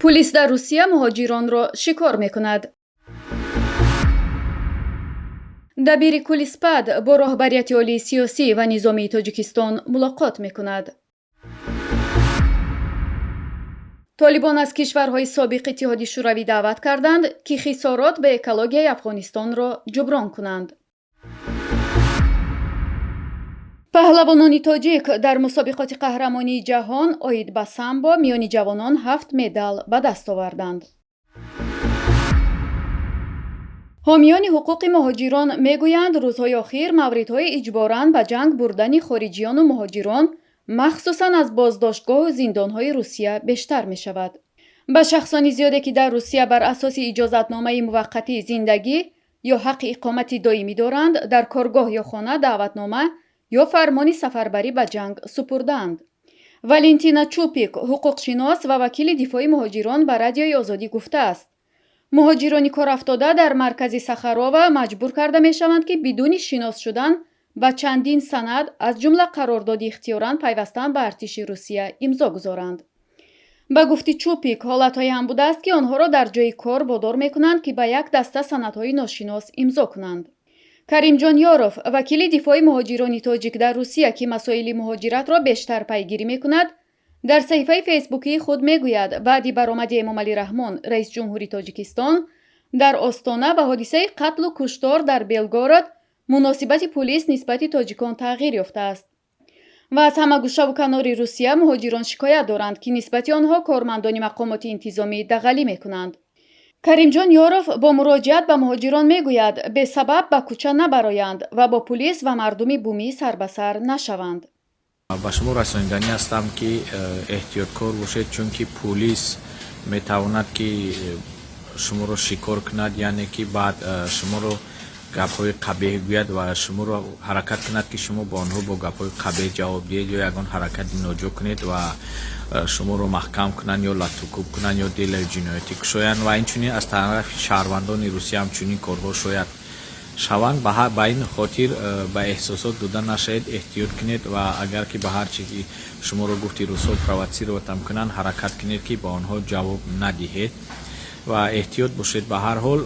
Пулис дар Русия муҳоҷиронро шикор мекунад. Дабири кулли СПАД бо роҳбарияти олии сиёсӣ ва низомии Тоҷикистон мулоқот мекунад. Толибон аз кишварҳои собиқ Иттиҳоди Шӯравӣ даъват карданд, ки хисорот ба экологияи Афғонистонро ҷуброн кунанд. Паҳлавонони тоҷик дар мусобиқоти қаҳрамонии ҷаҳон оид ба самбо миёни ҷавонон ҳафт медал ба даст оварданд. Ҳомиёни ҳуқуқи муҳоҷирон мегӯянд, рӯзҳои охир мавридҳои иҷборан ба ҷанг бурдани хориҷиёну муҳоҷирон, махсусан аз боздоштгоҳу зиндонҳои Русия, бештар мешавад. Ба шахсони зиёде, ки дар Русия бар асоси иҷозатномаи муваққатӣ зиндагӣ ё ҳаққи иқомати доимӣ доранд, дар коргоҳ ё хона даъватнома ё фармони сафарбарӣ ба ҷанг супурдаанд. Валентина Чупик, ҳуқуқшинос ва вакили дифои муҳоҷирон, ба Радиои Озодӣ гуфтааст, муҳоҷирони корафтода дар маркази Сахарова маҷбур карда мешаванд, ки бидуни шинос шудан ба чандин санад, аз ҷумла қарордоди ихтиёран пайвастан ба артиши Русия, имзо гузоранд. Ба гуфти Чупик, ҳолатҳое ҳам будааст, ки онҳоро дар ҷои кор водор мекунанд, ки ба як даста санадҳои ношинос имзо кунанд. Каримҷон Ёров, вакили дифои муҳоҷирони тоҷик дар Русия, ки масоили муҳоҷиратро бештар пайгирӣ мекунад, дар саҳифаи фейсбукии худ мегӯяд, баъди баромади Эмомалӣ Раҳмон, раисҷумҳури Тоҷикистон, дар Остона ва ҳодисаи қатлу куштор дар Белгород, муносибати пулис нисбати тоҷикон тағйир ёфтааст ва аз ҳама гӯшаву канори Русия муҳоҷирон шикоят доранд, ки нисбати онҳо кормандони мақомоти интизомӣ дағалӣ мекунанд. Каримҷон Ёров бо муроҷиат ба муҳоҷирон мегӯяд, бесабаб ба кӯча набароянд ва бо пулис ва мардуми бумӣ сарбасар нашаванд. Ба шумо расониданӣ ҳастам, ки эҳтиёткор бошед, чунки пулис метавонад, ки шуморо шикор кунад, яъне ки баъд шуморо гапҳои қабеҳ гӯяд ва шуморо ҳаракат кунад, ки шумо ба онҳо бо гапҳои қабеҳ ҷавоб диҳед ё ягон ҳаракати ноҷо кунед ва шуморо маҳкам кунанд ё латукӯб кунанд ё делаи ҷиноятӣ кушоянд. Ва инчунин аз тарафи шаҳрвандони Русия ҳам чунин корҳо шояд шаванд. Ба ин хотир ба эҳсосот дода нашавед, эҳтиёт кунед ва агар ки ба ҳар чи ки шуморо гуфти русҳо провоцировать кунанд, ҳаракат кунед, ки ба онҳо ҷавоб надиҳед ва эҳтиёт бошед. Ба ҳар ҳол,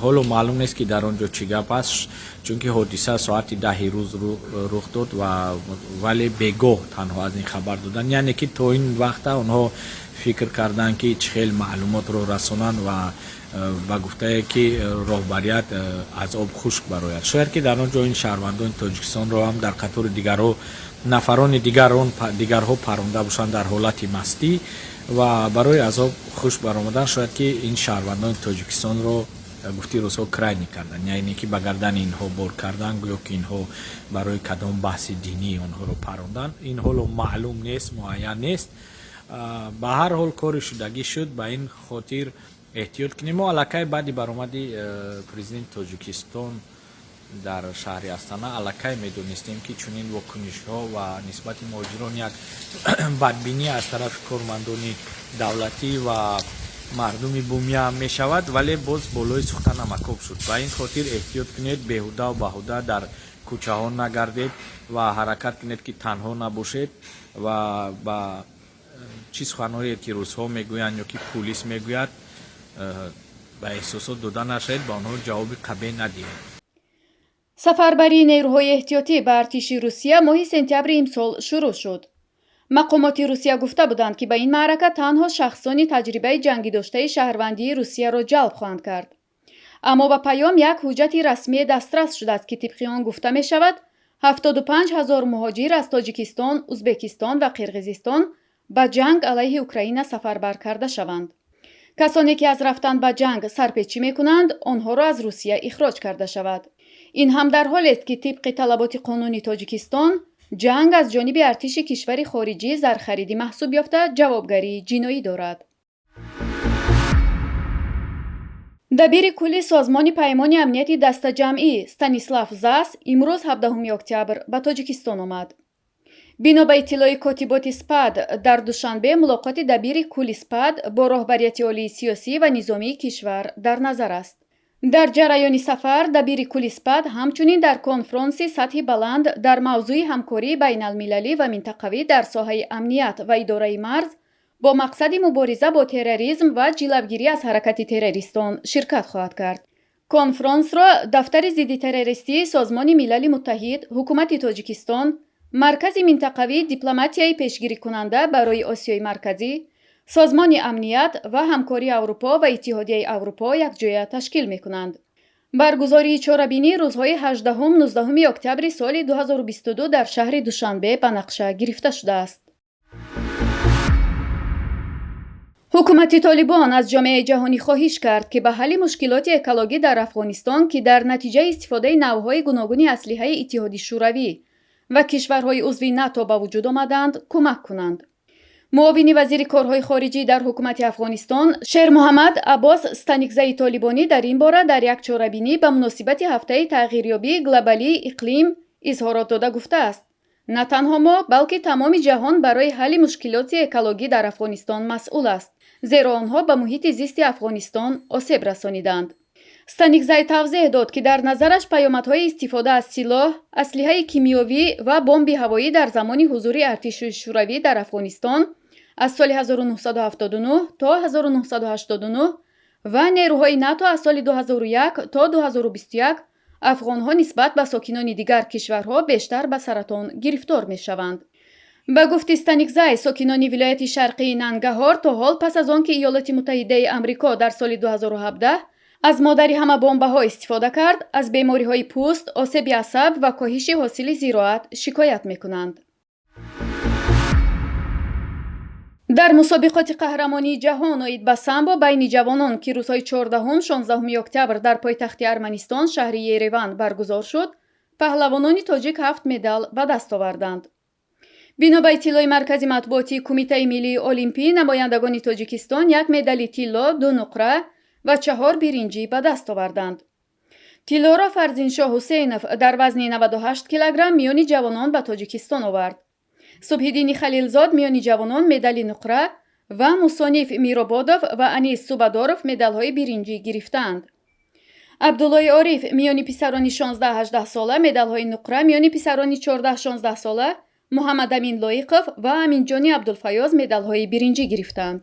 ҳоло маълум нест, ки дар он ҷо чӣ гап аст, чунки ҳодиса соати 10-и рӯз рух дод ва вале бегоҳ танҳо аз ин хабар доданд, яъне ки то ин вақта онҳо фикр карданд, ки чӣ хел маълумотро расонанд ва ба гуфтае, ки роҳбарият аз об хушк барояд. Шояд ки дар он ҷо ин шаҳрвандони Тоҷикистонро ҳам дар қатори дигарҳо нафарони дигарҳо паронда бошанд дар ҳолати мастӣ ва барои аз об хушк баромадан шояд ки ин шаҳрвандони Тоҷикистонро, гуфти рӯзҳо, крайний карданд, яъне ки ба гардани инҳо бор карданд, гӯё ки инҳо барои кадом баҳси динӣ онҳоро паронданд. Ин ҳоло маълум нест, муайян нест. Ба ҳар ҳол, кори шудагӣ шуд. Ба ин хотир эҳтиёт кунем. Мо аллакай баъди баромади президенти Тоҷикистон дар шаҳри Астана аллакай медонистем, ки чунин вокунишҳо ва нисбати муҳоҷирон як бадбинӣ аз тарафи кормандони давлатӣ ва мардуми бумиам мешавад, вале боз болои сӯхта намакоб шуд. Ба ин хотир эҳтиёт кунед, беҳудаву баҳуда дар кӯчаҳо нагардед ва ҳаракат кунед, ки танҳо набошед ва ба чӣ суханҳое ки русҳо мегӯянд ё ки пулис мегӯяд, ба эҳсосот дода нашавед, ба онҳо ҷавоби қабеҳ надиҳед. Сафарбарии нерӯҳои эҳтиётӣ ба артиши Русия моҳи сентябри имсол шурӯъ шуд. Мақомоти Русия гуфта буданд, ки ба ин маърака танҳо шахсони таҷрибаи ҷангӣ доштаи шаҳрвандии Русияро ҷалб хоҳанд кард. Аммо ба Паём як ҳуҷҷати расмие дастрас шудааст, ки тибқи он гуфта мешавад, 75 ҳазор муҳоҷир аз Тоҷикистон, Узбекистон ва Қирғизистон ба ҷанг алайҳи Украина сафарбар карда шаванд. Касоне ки аз рафтан ба ҷанг сарпечӣ мекунанд, онҳоро аз Русия ихроҷ карда шавад. Ин ҳам дар ҳолест, ки тибқи талаботи қонуни Тоҷикистон, ҷанг аз ҷониби артиши кишвари хориҷӣ зархаридӣ маҳсуб ёфта, ҷавобгарии ҷиноӣ дорад. Дабири кулли Созмони Паймони Амнияти Дастаҷамъӣ Станислав Зас имрӯз, 17 октябр, ба Тоҷикистон омад. Бино ба иттилои котиботи СПАД, дар Душанбе мулоқоти дабири кулли СПАД бо роҳбарияти олии сиёсӣ ва низомии кишвар дар назар аст. Дар ҷараёни сафар дабири кулли СПАД ҳамчунин дар конфронси сатҳи баланд дар мавзӯи ҳамкории байналмилалӣ ва минтақавӣ дар соҳаи амният ва идораи марз Бо мақсади мубориза бо терроризм ва ҷилавгирӣ аз ҳаракати террористон ширкат хоҳад кард. Конфронсро Дафтари зидди террористии Созмони Милали Муттаҳид, Ҳукумати Тоҷикистон, Маркази минтақавии дипломатияи пешгирикунанда барои Осиёи Марказӣ, Созмони Амният ва Ҳамкории Аврупо ва Иттиҳодияи Аврупо якҷоя ташкил мекунанд. Баргузории чорабинӣ рӯзҳои 18-19 октябри соли 2022 дар шаҳри Душанбе ба нақша гирифта шудааст. Ҳукумати Толибон аз ҷомеаи ҷаҳонӣ хоҳиш кард, ки ба ҳалли мушкилоти экологӣ дар Афғонистон, ки дар натиҷаи истифодаи навъҳои гуногуни аслиҳаи Иттиҳоди Шӯравӣ ва кишварҳои узви НАТО ба вуҷуд омадаанд, кӯмак кунанд. Муовини вазири корҳои хориҷӣ дар ҳукумати Афғонистон Шермуҳаммад Аббос Станикзаи Толибонӣ дар ин бора дар як чорабинӣ ба муносибати ҳафтаи тағйирёбии глобалии иқлим изҳорот дода гуфтааст: на танҳо мо, балки тамоми ҷаҳон барои ҳалли мушкилоти экологӣ дар Афғонистон масъул аст, зеро онҳо ба муҳити зисти Афғонистон осеб расониданд. Станикзай тавзеҳ дод, ки дар назараш паёмадҳои истифода аз силоҳ, аслиҳаи кимиёвӣ ва бомби ҳавоӣ дар замони ҳузури артиши Шӯравӣ дар Афғонистон аз соли 1979 то 1989 ва нерӯҳои НАТО аз соли 2001 то 2021 афғонҳо нисбат ба сокинони дигар кишварҳо бештар ба саратон гирифтор мешаванд. Ба гуфти Станикзай, сокинони вилояти шарқии Нангаҳор то ҳол пас аз он ки Иёлоти Муттаҳидаи Амрико дар соли 2017 аз модари ҳама бомбаҳо истифода кард, аз бемориҳои пӯст, осеби асаб ва коҳиши ҳосили зироат шикоят мекунанд. Дар мусобиқоти қаҳрамонии ҷаҳон оид ба самбо байни ҷавонон, ки рӯзҳои 14-16 октябр дар пойтахти Арманистон, шаҳри Ереван, баргузор шуд, паҳлавонони тоҷик ҳафт медал ба даст оварданд. Бино ба иттилои маркази матбуотии Кумитаи миллии олимпӣ, намояндагони Тоҷикистон як медали тилло, ду нуқра ва чаҳор биринҷӣ ба даст оварданд. Тиллоро Фарзиншоҳ Ҳусейнов дар вазни 98 килограмм миёни ҷавонон ба Тоҷикистон овард. Субҳиддини Халилзод миёни ҷавонон медали нуқра ва Мусониф Мирободов ва Анис Субадоров медалҳои биринҷӣ гирифтаанд. Абдуллои Ориф миёни писарони 16-18 сола медалҳои нуқра, миёни писарони 14-16 сола Муҳаммадамин Лоиқов ва Аминҷони Абдулфаёз медалҳои биринҷӣ гирифтанд.